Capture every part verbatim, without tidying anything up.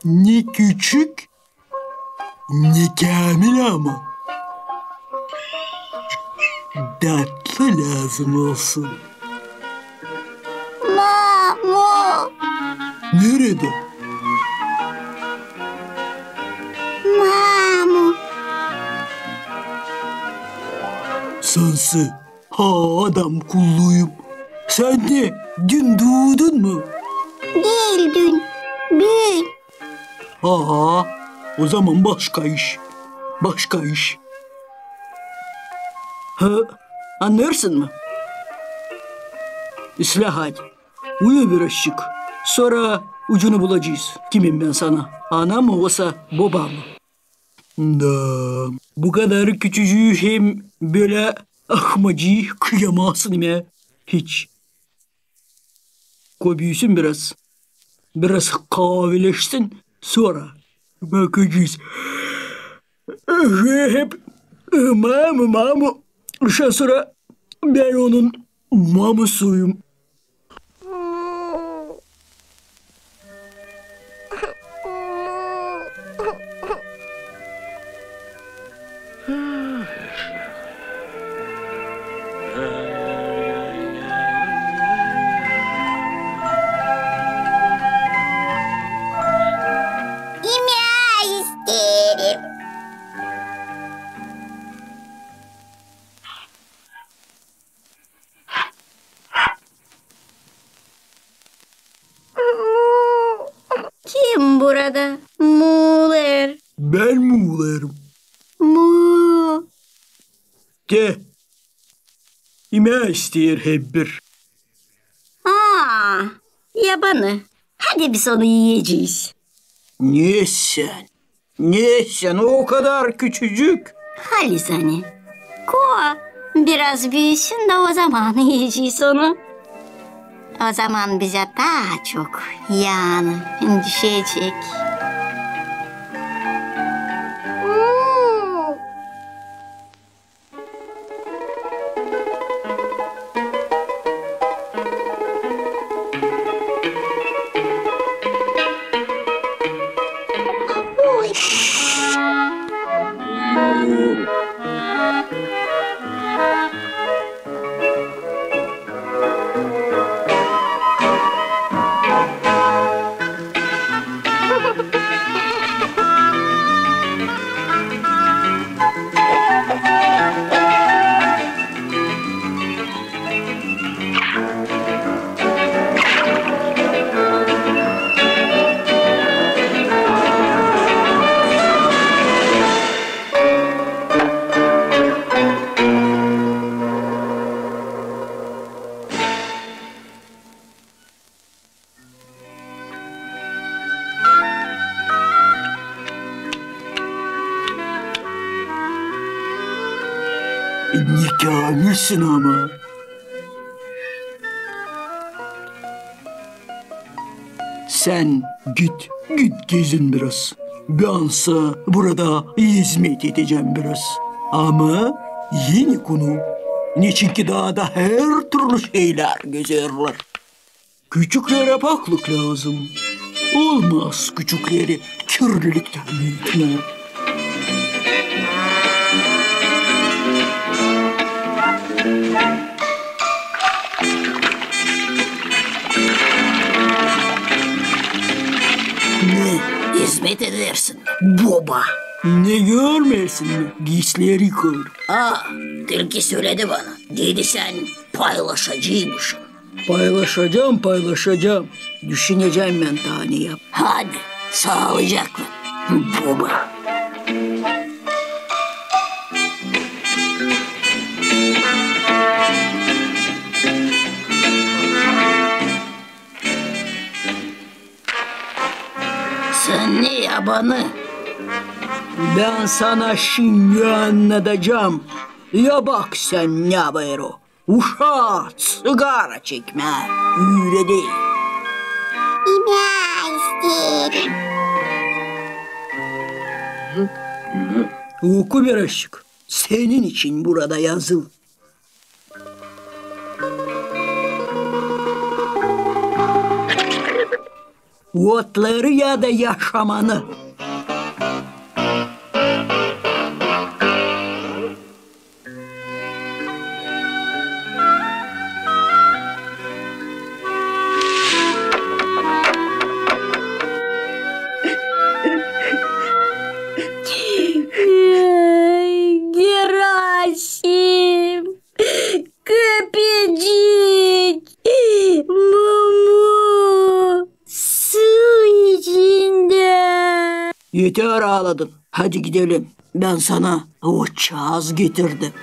Ne küçük, ne käämil ama. Datlı lääzım olsun. Mamu! Neredä? Mamu! Sansın ha adam kulluyum. Sän ne, dün duudun mu? Diil dün, büün. Aa, ozaman başka iş. Başka iş. Ha, annêêrsın mı? İslää hadi. Uyu birazcık. Sora ucunu bulacez. Kimim bän sana? Anam mı osa bobam mı? Da, bu kadar küçücüü hem bölä ahmacıı kıyamazsın imää hiç. Ko büüsün biraz. Biraz kaaveleşsin, sora bakacez. Hep mamu, mamu. Şa sora bän onun mamusuyum. İmää isteerim. Kim burada muulêêr? Bän muulêêrım. Mu. Te, imää isteer hep bir. Aa, yabanı. Hadi biz onu iyecez. Ne sän? Ne sän, o kadar küçücük. Halizdän. Ko biraz büüsün da ozaman iyecez onu. Ozaman bizä taa çok yanı düşecek. Ne käämilsin ama. Sän git, git gezin biraz. Bän sana burada izmet edecäm biraz. Ama eni kunu. Neçin ki daada hertürlü şeylär gözerlär. Küçüklerä paklık lääzım. Olmaz küçükleri kirliliktä büütmää. Ne, izmet edersin, boba? Ne görmeersin mi? Giisleri kır. A, tilki söledi bana. Dedi, sän paylaşacıymışın. Paylaşacam, paylaşacam. Düşünecäm bän taa ne yap. Hadi, saalıcaklan, boba. Sän ne, yabanı? Bän sana şindi annadacam. Ya bak sän ne yapêr o. Uşaa, sigara çekmää üüredi. İmää isteerim. Oku birazcık. Senin için burada yazılı. otları ya da yaşamanı. Gerasim, köpecik, Mumu, su içindä. Eter aaladın. Hadi gidelim. Bän sana o çaaz getirdim.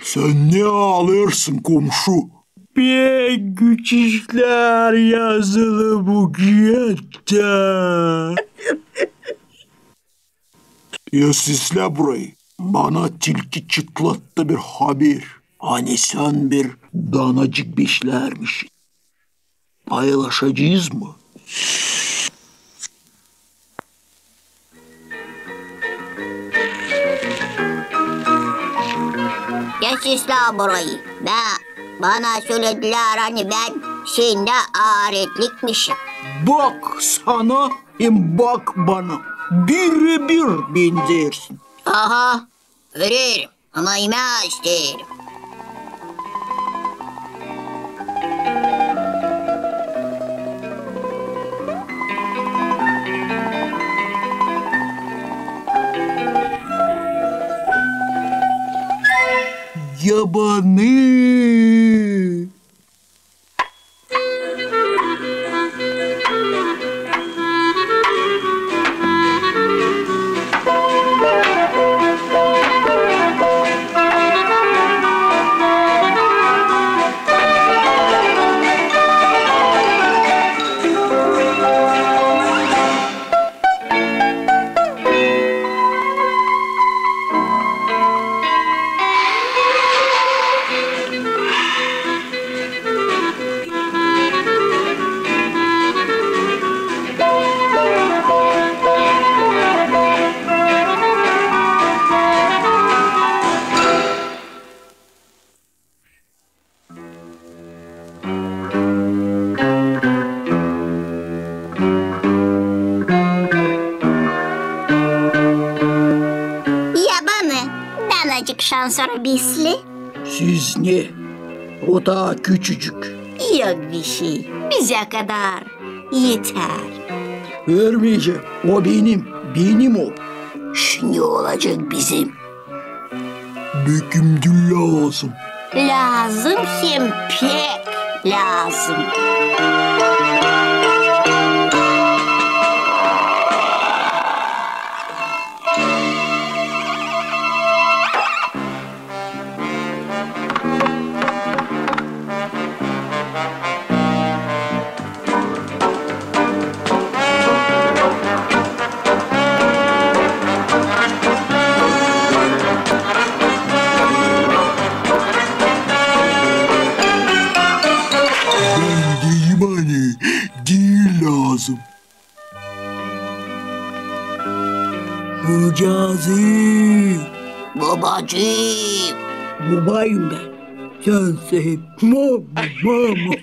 Sän ne aalêêrsın, komşu? Pek güç işlär yazılı bu kiyattan. Sesle burayı. Bana tilki çıtlattı bir haber. Ani sän bir danacık beslärmişsin. Paylaşacez mı? Sesle burayı. Bä, bana söledilär, ani bän sendä aaretlikmişim. Bak sana hem bak bana. Birebir benzersin. Aha, görerim, ama imää isteerim. Yabanı. Yabanı, danacık şansora besli. Siz ne? O taa küçücük. Yok bişey. Bizä kadar etär. Vermeyecäm. O benim. Benim o. Şindi olacek bizim. Bekim diil lääzım. Lääzım hem pek lääzım. Bän deyim, ani diil lääzım. Bacıcık. Bobacık. Bobayım bän. Sän sä hep mama, mama.